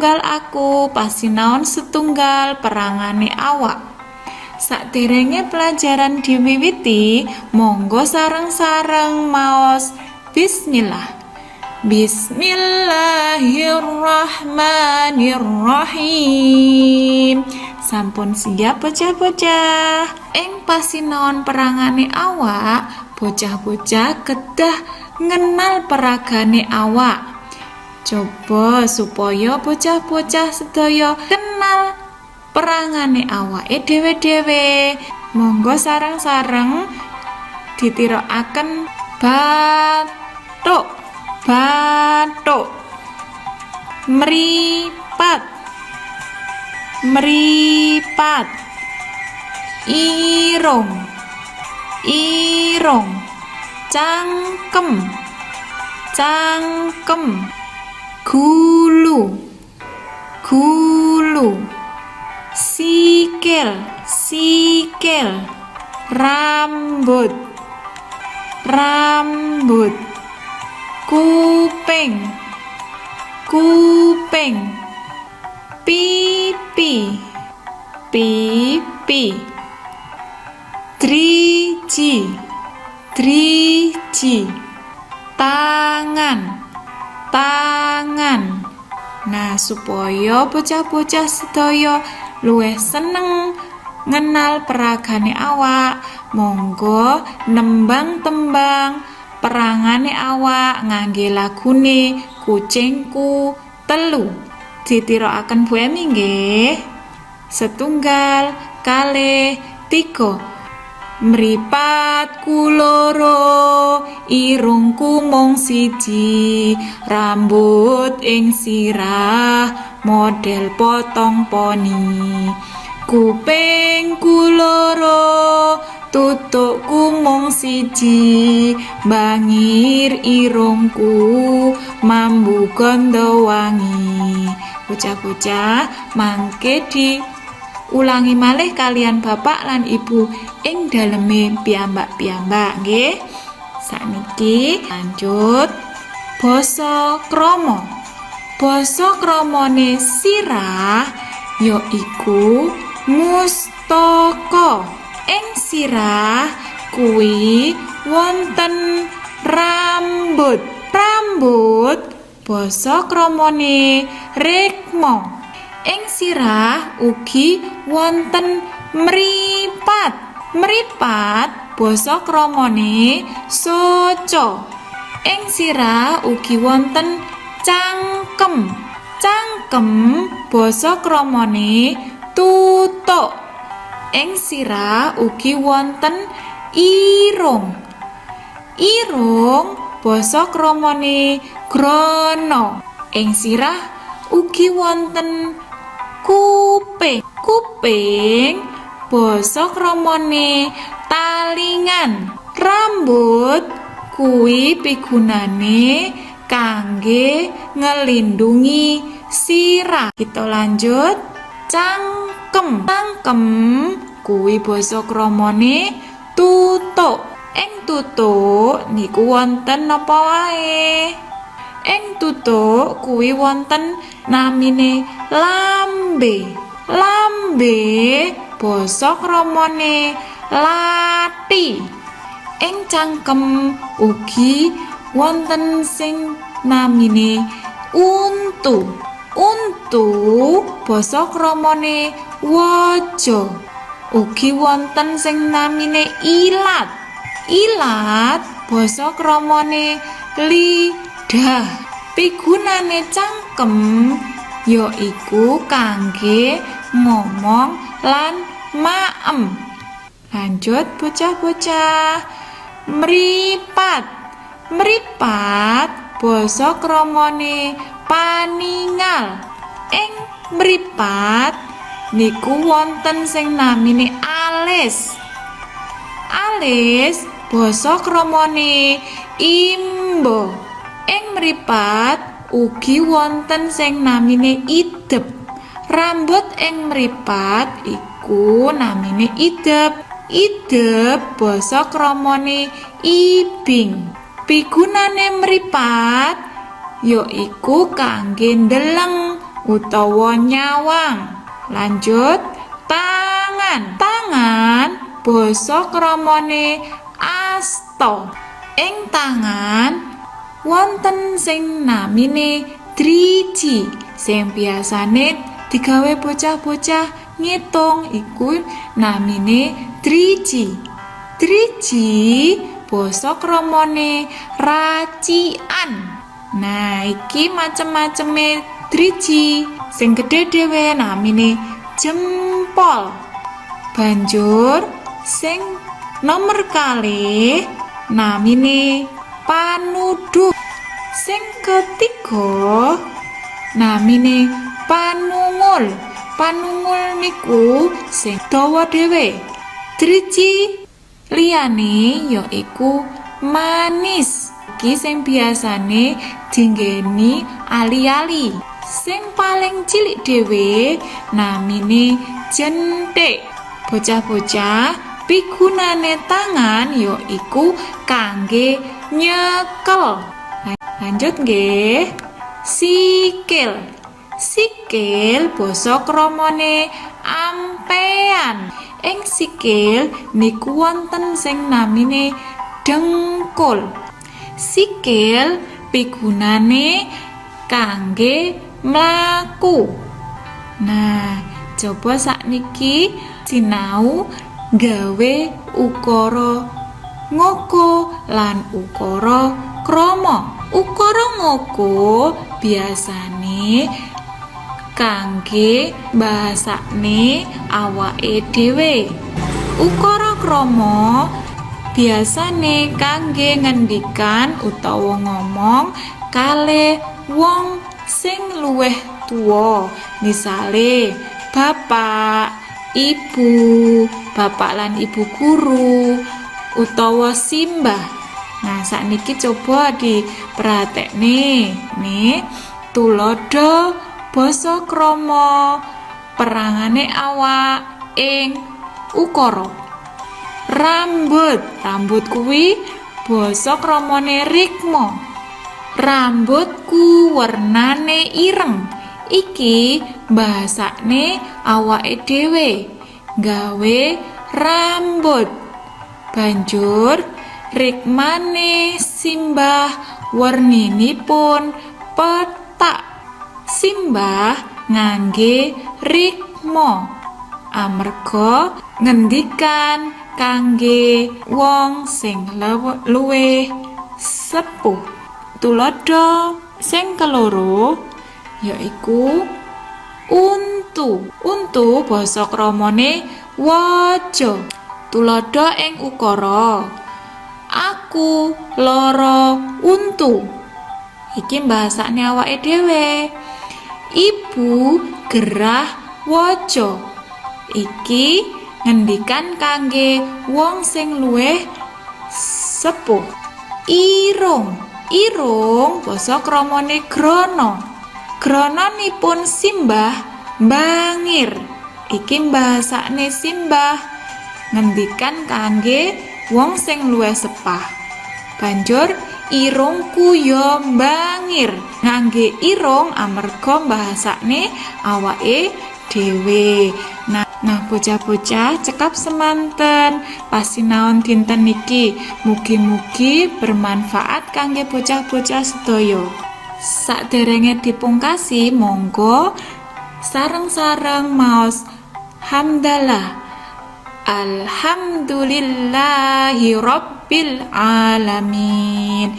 Aku pasinaon setunggal perangane awak. Sakderenge pelajaran diwiwiti, monggo sareng-sareng maos bismillah. Bismillahirrahmanirrahim. Sampun siap, bocah-bocah? Ing pasinaon perangane awak, bocah-bocah kedah ngenal peragane awak. Coba supaya bocah-bocah sedaya kenal perangane awake dhewe-dhewe. Monggo sareng-sareng ditirokaken: bathuk, bathuk, mripat, mripat, irung, irung, cangkem, cangkem, gulu, gulu, sikil, sikil, rambut, rambut, kuping, kuping, pipi, pipi, driji, driji, tangan, tangan. Nah, supaya bocah-bocah sedaya luwih seneng ngenal peragane awak, monggo nembang tembang perangane awak ngangge lagune Kucingku Telu. Ditirokaken Bu Emi nggih. Setunggal, kalih, tiga. Mripatku loro, irungku mung siji, rambut ing sirah model potong poni. Kupingku loro, tutukku mung siji, bangir irungku, mambu ganda wangi. Bocah-bocah, mangke diulangi malih kalian bapak lan ibu ing daleme piyambak-piyambak nggih. Sakniki lanjut basa krama. Basa kramane sirah yaiku mustaka. Ing sirah kuwi wonten rambut. Rambut basa kramane rikma. Ing sirah ugi wonten mripat. Mripat basa kramane soca. Ing sirah ugi wonten cangkem. Cangkem basa kramane tutuk. Ing sirah ugi wonten irung. Irung basa kramane grana. Ing sirah ugi wonten kuping. Kuping basa kramane talingan. Rambut kuwi pigunane kangge ngelindungi sirah. Kita lanjut cangkem. Cangkem kuwi basa kramane tutuk. Ing tutuk niku wonten napa wae? Ing tutuk kuwi wonten namine lambe. Lambe basa kramane lathi. Ing cangkem ugi wonten sing namine untu. Untu basa kramane waja. Ugi wonten sing namine ilat. Ilat basa kramane lidah. Pigunane cangkem yaiku kangge ngomong lan maem. Lanjut, bocah-bocah. Mripat. Mripat basa kramane paningal. Ing mripat niku wonten sing namine alis. Alis basa kramane imba. Ing mripat ugi wonten sing namine idep. Rambut ing mripat iku namine idep. Idep basa kramane ibing. Pigunane mripat yaiku kangge ndeleng. utawa nyawang. Lanjut, tangan. Tangan basa kramane asta. Ing tangan wonten sing namine driji, sing biasane digawe bocah-bocah ngitung iku namine driji. Driji basa kramane racikan. Nah, iki macem-maceme driji. Sing gedhe dhewe namine jempol. Banjur sing nomor kalih namine panuduh. Sing ketiga namine panungul. Panungul niku sing dawa dhewe. Driji liyane yaiku manis. Iki sing biasane dinggeni ali-ali. Sing paling cilik dhewe namine jentik. Bocah-bocah, pigunane tangan yaiku kangge nyekel. Lanjut nggih. Sikil. Sikil basa kramane ampean. Ing sikil niku wonten sing namine dengkul. Sikil pigunane kangge mlaku. Nah, coba sakniki sinau gawe ukara ngoko lan ukara krama. Ukara ngoko biasane kangge bahasane awake dhewe. Ukara krama biasane kangge ngendikan utawa ngomong kalih wong sing luwih tuwa, misale bapak, ibu, bapak lan ibu guru utawa simbah. Nah, sakniki coba diperhatekne. Nih, tuladha basa krama perangane awak ing ukara. Rambut, rambut kuwi basa kramane rikma. Rambutku wernane ireng. Iki bahasane awake dhewe gawe rambut. Banjur rikmane simbah werninipun pethak. Simbah ngangge rikma amarga ngendikan kangge wong sing luwih sepuh. Tuladha sing keloro yaiku untu. Untu basa kramane waja. Tuladha ing ukara, aku lara untu. Iki bahasane awake dhewe. Ibu gerah waja. Iki ngendikan kangge wong sing luwih sepuh. Irung. Irung basa kramane grana. Grananipun simbah bangir. Iki bahasane simbah ngendikan kangge wong sing luwih sepah. Banjur irungku ya bangir. Ngangge irung amarga bahasane awake dhewe. Nah, bocah-bocah, cekap semanten pasinaon dinten niki. Mugi-mugi bermanfaat kangge bocah-bocah sedaya. Saderenge dipungkasi, monggo sareng-sareng maos hamdalah. Alhamdulillahi rabbil alamin.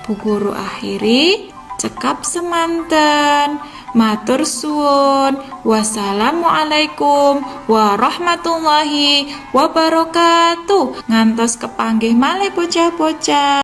Bu guru akhiri, cekap semanten. Matur suwun. Wassalamualaikum warahmatullahi wabarakatuh. Ngantos kepanggih malih, bocah-bocah.